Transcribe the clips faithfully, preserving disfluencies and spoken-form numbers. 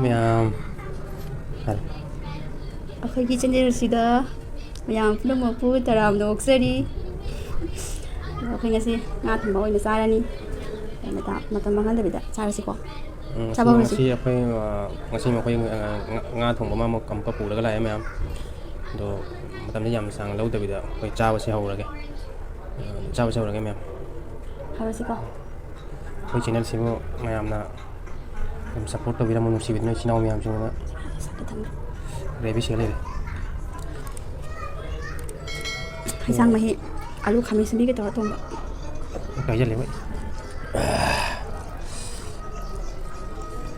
ꯃꯌꯥꯝ꯫ ꯑꯩꯈꯣꯏꯒꯤ ꯆꯦꯅꯦꯜꯁꯤꯗ ꯃꯌꯥꯝ ꯄꯨꯝꯅꯃꯛꯄꯨ ꯇꯔꯥꯝꯅ ꯑꯣꯛꯆꯔꯤ꯫ ꯑꯗꯣ ꯑꯩꯈꯣꯏ ꯉꯁꯤ ꯉꯥ ꯊꯣꯡꯕ ꯑꯣꯏꯅ ꯆꯥꯔꯅꯤ꯫ ꯃꯇꯝ, ꯃꯇꯝ ꯃꯥꯡꯍꯟꯗꯕꯤꯗ ꯆꯥꯔꯁꯤꯀꯣ꯫ ꯎꯝ, ꯆꯥꯕ ꯍꯧꯔꯁꯤ꯫ ꯉꯁꯤ ꯑꯩꯈꯣꯏ, ꯑ, ꯉꯁꯤ ꯃꯈꯣꯏ, ꯑ, ꯉꯥ, ꯉꯥ ꯊꯣꯡꯕ ꯑꯃ ꯑꯃꯨꯛ ꯑꯃꯨꯛꯀ ꯄꯨꯔꯒ ꯂꯥꯛꯑꯦ ꯃꯌꯥꯝ꯫ ꯑꯗꯣ ꯃꯇꯝꯁꯦ ꯌꯥꯝ ꯁꯥꯡꯅ ꯂꯧꯗꯕꯤꯗ ꯑꯩꯈꯣꯏ ꯆꯥꯕꯁꯦ ꯍꯧꯔꯒꯦ꯫ ꯑ, ꯆꯥꯕꯁꯦ ꯍꯧꯔꯒꯦ ꯃꯌꯥꯝ꯫ ꯍꯧꯔꯁꯤꯀꯣ꯫ ꯑꯩꯈꯣꯏ ꯆꯦꯅꯦꯜꯁꯤꯕꯨ ꯃꯌꯥꯝꯅ ꯑꯗꯨꯝ ꯁꯞꯄꯣꯔꯠ ꯇꯧꯕꯤꯔꯝꯃꯣ, ꯅꯨꯡꯁꯤꯕꯤꯗꯨꯅ ꯏꯆꯤꯟ ꯏꯅꯥꯎ ꯃꯌꯥꯝꯁꯤꯡꯅ꯫ ꯁꯥꯏꯗ ꯊꯝꯃꯦ꯫ ꯒ꯭ꯔꯦꯚꯤ ꯁꯤꯒ ꯂꯩꯔꯦ꯫ ꯍꯩꯖꯥꯡ ꯃꯍꯤ, ꯑꯂꯨ ꯈꯥꯃꯦꯟ ꯁꯤꯟꯕꯤꯒ ꯇꯧꯔ ꯊꯣꯡꯕ꯫ ꯀꯥꯏꯖꯜꯂꯦ ꯍꯣꯏ꯫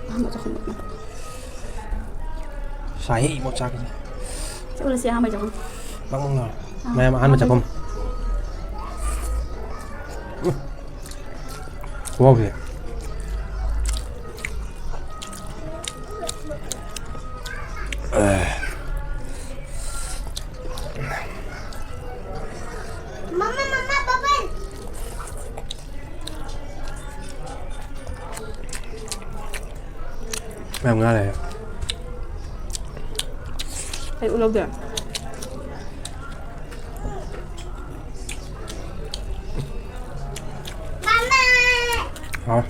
ꯑꯍꯥꯟꯕ ꯆꯥꯛꯈꯨꯝ꯫ ꯁꯥꯏꯍꯦ ꯏꯃꯣꯠ ꯆꯥꯛꯀꯁꯦ꯫ ꯆꯠꯂꯁꯤ ꯑꯍꯥꯟꯕ ꯆꯥꯛꯈꯨꯝ꯫ ꯕꯪ ꯕꯪ ꯂꯥꯎꯔꯦ꯫ ꯑꯥ, ꯃꯌꯥꯝ ꯑꯍꯥꯟꯕ ꯑꯍꯥꯟꯕ ꯆꯥꯛꯈꯨꯝ꯫ ꯎꯝ꯫ ꯈꯨꯍꯥꯎꯁꯦ꯫ ꯃꯌꯥꯝ ꯉꯥ ꯂꯩꯔꯦ꯫ ꯑꯩ ꯎꯠꯂꯧꯗꯦ꯫ ꯍꯥꯎ꯫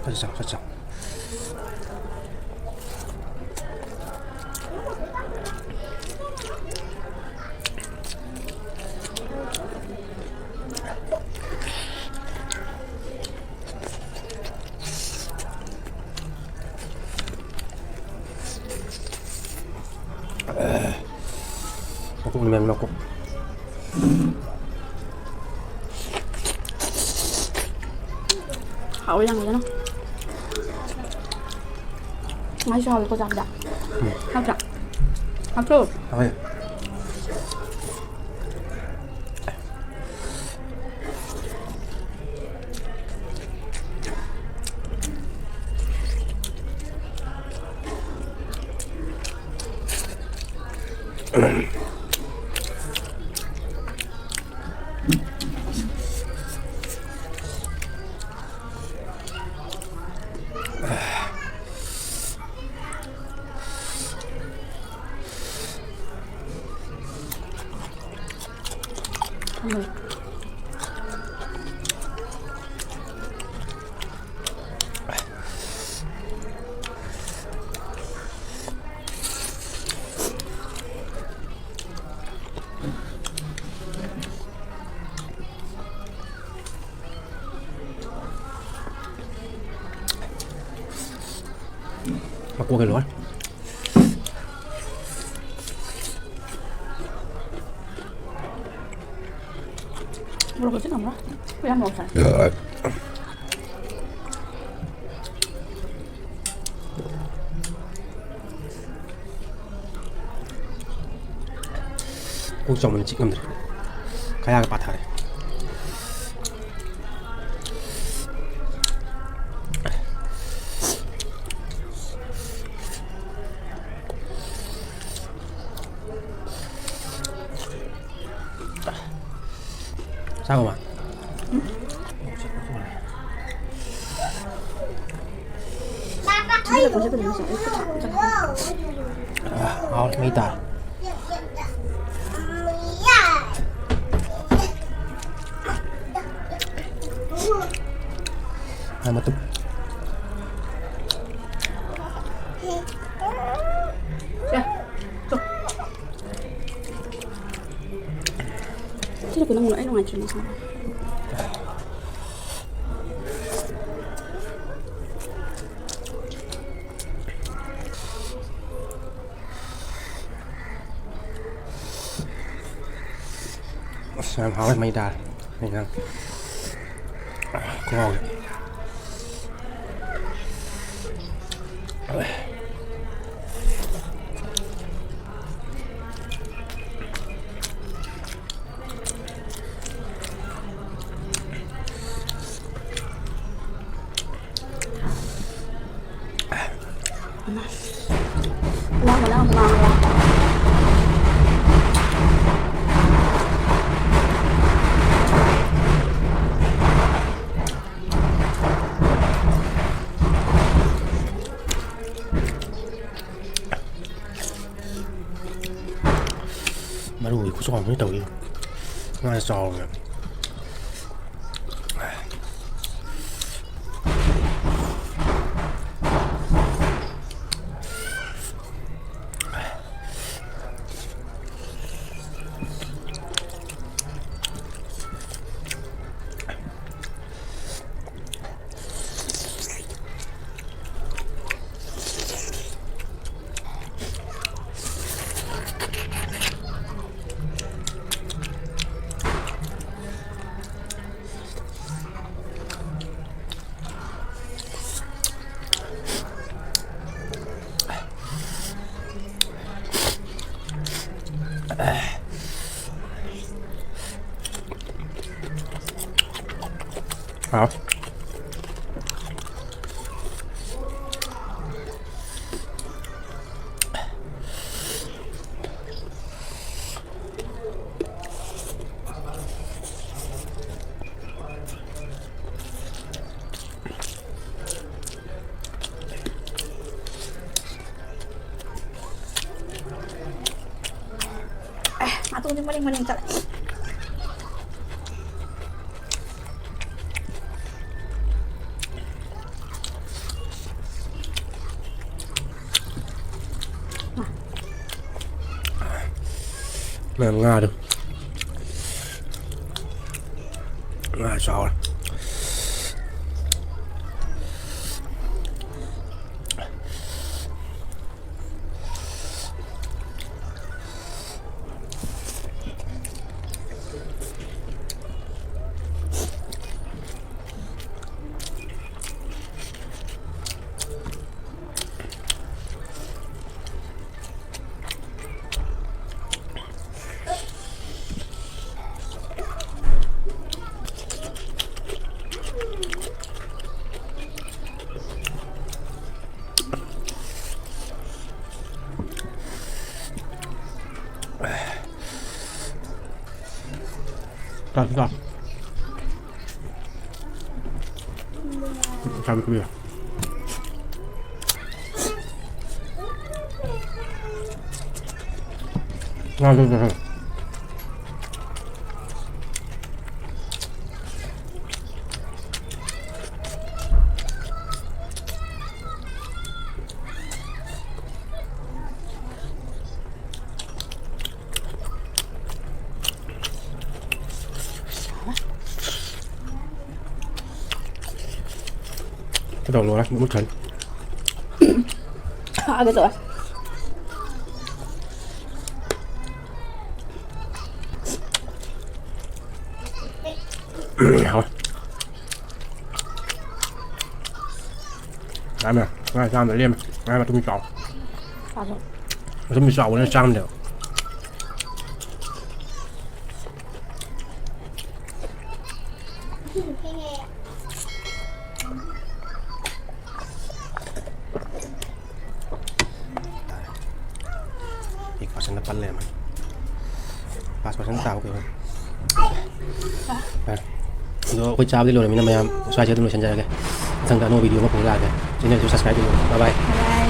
ꯈꯔ ꯆꯥꯎ, ꯈꯔ ꯆꯥꯎ꯫ ꯃꯀꯨꯞꯅ ꯃꯌꯥꯝ ꯂꯧꯀꯣ꯫ ꯍꯥꯎꯋꯦ ꯌꯥꯝ ꯐꯖꯅ꯫ ꯉꯥꯁꯨ ꯍꯥꯎꯋꯦꯀꯣ ꯆꯥꯕꯗ꯫ ꯎꯝ꯫ ꯍꯥꯎꯇ꯭ꯔꯥ? ꯍꯥꯎꯇ꯭ꯔꯣ? ꯍꯥꯎꯋꯦ꯫ ꯃꯀꯣꯛꯀ ꯂꯣꯏ꯫ ꯃꯣꯔꯣꯛ ꯑꯁꯨ ꯊꯝꯕ꯭ꯔꯥ? ꯌꯥꯝ ꯃꯣꯔꯣꯛ ꯁꯥꯏ꯫ ꯀꯣꯛ ꯆꯥꯎꯃꯟ ꯆꯤꯛ ꯉꯝꯗ꯭ꯔꯦ꯫ ꯈꯌꯥꯒ ꯄꯥꯊꯔꯦ꯫ ꯆꯥꯎꯕ꯫ ꯑꯥ, ꯍꯥꯎꯔꯦ, ꯃꯩ ꯇꯥꯔꯦ꯫ ꯑꯥ, ꯃꯇꯨꯝ꯫ ꯁꯤꯅ ꯀꯩꯅꯣ ꯑꯩ ꯅꯨꯡꯉꯥꯏꯇ꯭ꯔꯤꯅꯦ꯫ ꯑꯁ, ꯌꯥꯝ ꯍꯥꯎꯋꯦ, ꯃꯩ ꯇꯥꯔꯦ꯫ ꯀꯩꯅꯣ? ꯈꯨꯍꯥꯎꯁꯦ꯫ ꯃꯔꯨꯒꯤ ꯈꯨꯆꯥꯎ ꯑꯃ ꯇꯧꯏ꯫ ꯉꯥ ꯆꯥꯎꯔꯦ꯫ ꯍꯥꯎ꯫ ꯑꯦ, ꯅꯥꯇꯣꯟꯁꯦ ꯃꯔꯦꯡ ꯃꯔꯦꯡ ꯆꯠꯂꯦ꯫ ꯃꯌꯥꯝ ꯉꯥꯗꯣ꯫ ꯉꯥ ꯆꯥꯎꯔꯦ꯫ ꯆꯥꯁꯤ ꯆꯥ꯫ ꯆꯥꯕꯤ ꯀꯨꯏꯔꯦ꯫ ꯉꯥ ꯂꯩꯔꯦ꯫ ꯇꯧ ꯂꯣꯏꯔꯦ, ꯃꯨꯠꯈ꯭ꯔꯅꯤ꯫ ꯍꯥꯒꯦ ꯇꯧꯋꯦ꯫ ꯍꯥꯎꯋꯦ꯫ ꯉꯥ ꯃꯌꯥꯝ, ꯉꯥ ꯆꯥꯝꯗ ꯂꯦꯝꯃꯦ꯫ ꯉꯥ ꯃꯇꯨꯝ ꯆꯥꯎ꯫ ꯆꯥꯊꯣꯛ꯫ ꯃꯇꯨꯝ ꯆꯥꯎꯕꯅꯤꯅ ꯆꯥꯝꯗꯦꯕ꯫ ꯑꯩꯠ ꯄꯥꯔꯁꯦꯟꯗ ꯄꯜ ꯂꯩꯔꯝꯃꯦ꯫ ꯐꯥꯏꯚ ꯄꯥꯔꯁꯦꯟ ꯇꯥꯕ ꯀꯩꯅꯣ꯫ ꯑꯗꯣ ꯑꯩꯈꯣꯏ ꯆꯥꯕꯗꯤ ꯂꯣꯏꯔꯃꯤꯅ ꯃꯌꯥꯝ ꯁ꯭ꯋꯥꯏꯁꯤꯗ ꯑꯗꯨꯝ ꯂꯣꯏꯁꯤꯟꯖꯔꯒꯦ꯫ ꯃꯊꯪꯗ ꯑꯅꯧꯕ ꯚꯤꯗꯤꯑꯣ ꯑꯃ ꯄꯨꯔ ꯂꯥꯛꯑꯒꯦ꯫ ꯆꯦꯅꯦꯜꯁꯨ subscribe ꯇꯧꯕꯤꯌꯨ꯫ Bye bye꯫